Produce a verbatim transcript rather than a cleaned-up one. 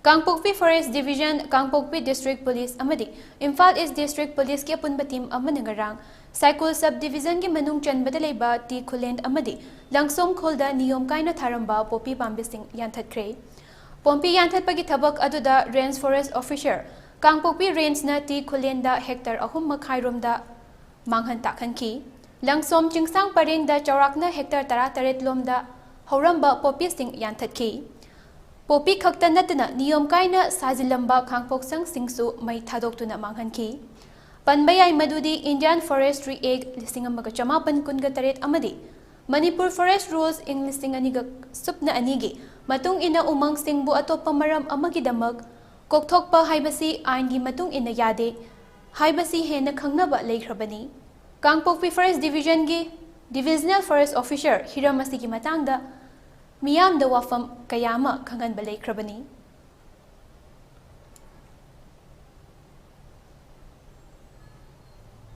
ꯀꯥꯡꯄꯣꯛꯄꯤ Forest Division, ꯀꯥꯡꯄꯣꯛꯄꯤ District Police ꯑꯃꯗꯤ Imphal East District Policeꯀꯤ ꯑꯄꯨꯟꯕ team ꯑꯃꯅ ꯉꯔꯥꯡ ꯁꯥꯏꯀꯨꯜ Sub Divisionꯒꯤ ꯃꯅꯨꯡ ꯆꯟꯕꯗ ꯂꯩꯕ ꯇꯤ ꯈꯨꯂꯦꯟ ꯑꯃꯗꯤ ꯂꯪꯁꯣꯝ ꯈꯨꯜꯗ ꯅꯤꯌꯣꯝ ꯀꯥꯏꯅ ꯊꯥꯔꯝꯕ ꯄꯣꯄꯤ ꯄꯥꯝꯕꯤꯁꯤꯡ ꯌꯥꯟꯊꯠꯈ꯭ꯔꯦ꯫ ꯄꯣꯝꯄꯤ ꯌꯥꯟꯊꯠꯄꯒꯤ ꯊꯕꯛ ꯑꯗꯨꯗ Range Forest Officer, ꯀꯥꯡꯄꯣꯛꯄꯤ Rangeꯅ ꯇꯤ ꯈꯨꯂꯦꯟꯗ hectare ꯑꯍꯨꯝ ꯃꯈꯥꯏ ꯔꯣꯝꯗ ꯃꯥꯡꯍꯟ ꯇꯥꯛꯍꯟꯈꯤ꯫ ꯂꯪꯁꯣꯝ ꯆꯤꯡꯁꯥꯡ ꯄꯔꯦꯡꯗ ꯆꯥꯎꯔꯥꯛꯅ hectare ꯇꯔꯥꯇꯔꯦꯠ ꯂꯣꯝꯗ ꯍꯧꯔꯝꯕ ꯄꯣꯄꯤꯁꯤꯡ ꯌꯥꯟꯊꯠꯈꯤ꯫ ꯄꯣꯄꯤ ꯈꯛꯇ ꯅꯠꯇꯅ ꯅꯤꯌꯣꯝ ꯀꯥꯏꯅ ꯁꯥꯖꯤꯜꯂꯝꯕ ꯈꯥꯡꯄꯣꯛꯁꯪꯁꯤꯡꯁꯨ ꯃꯩ ꯊꯥꯗꯣꯛꯇꯨꯅ ꯃꯥꯡꯍꯟꯈꯤ꯫ ꯄꯟꯕ ꯌꯥꯏ ꯃꯗꯨꯗꯤ Indian Forestry Act ꯂꯤꯁꯤꯡ ꯑꯃꯒ ꯆꯃꯥꯄꯟ ꯀꯨꯟꯒ ꯇꯔꯦꯠ ꯑꯃꯗꯤ Manipur Forest Rules ꯏꯪ ꯂꯤꯁꯤꯡ ꯑꯅꯤꯒ ꯁꯨꯞꯅ ꯑꯅꯤꯒꯤ ꯃꯇꯨꯡ ꯏꯟꯅ ꯎꯃꯪꯁꯤꯡꯕꯨ ꯑꯇꯣꯞꯄ ꯃꯔꯝ ꯑꯃꯒꯤꯗꯃꯛ ꯀꯣꯛꯊꯣꯛꯄ ꯍꯥꯏꯕꯁꯤ ꯑꯥꯏꯟꯒꯤ ꯃꯇꯨꯡ ꯏꯟꯅ ꯌꯥꯗꯦ ꯍꯥꯏꯕꯁꯤ ꯍꯦꯟꯅ ꯈꯪꯅꯕ ꯂꯩꯈ꯭ꯔꯕꯅꯤ꯫ ꯀꯥꯡꯄꯣꯛꯄꯤ Forest Divisionꯒꯤ Divisional Forest Officer ꯍꯤꯔꯝ ꯑꯁꯤꯒꯤ ꯃꯇꯥꯡꯗ ꯃꯤꯌꯥꯝꯗ ꯋꯥꯐꯝ ꯀꯌꯥ ꯑꯃ ꯈꯪꯍꯟꯕ ꯂꯩꯈ꯭ꯔꯕꯅꯤ꯫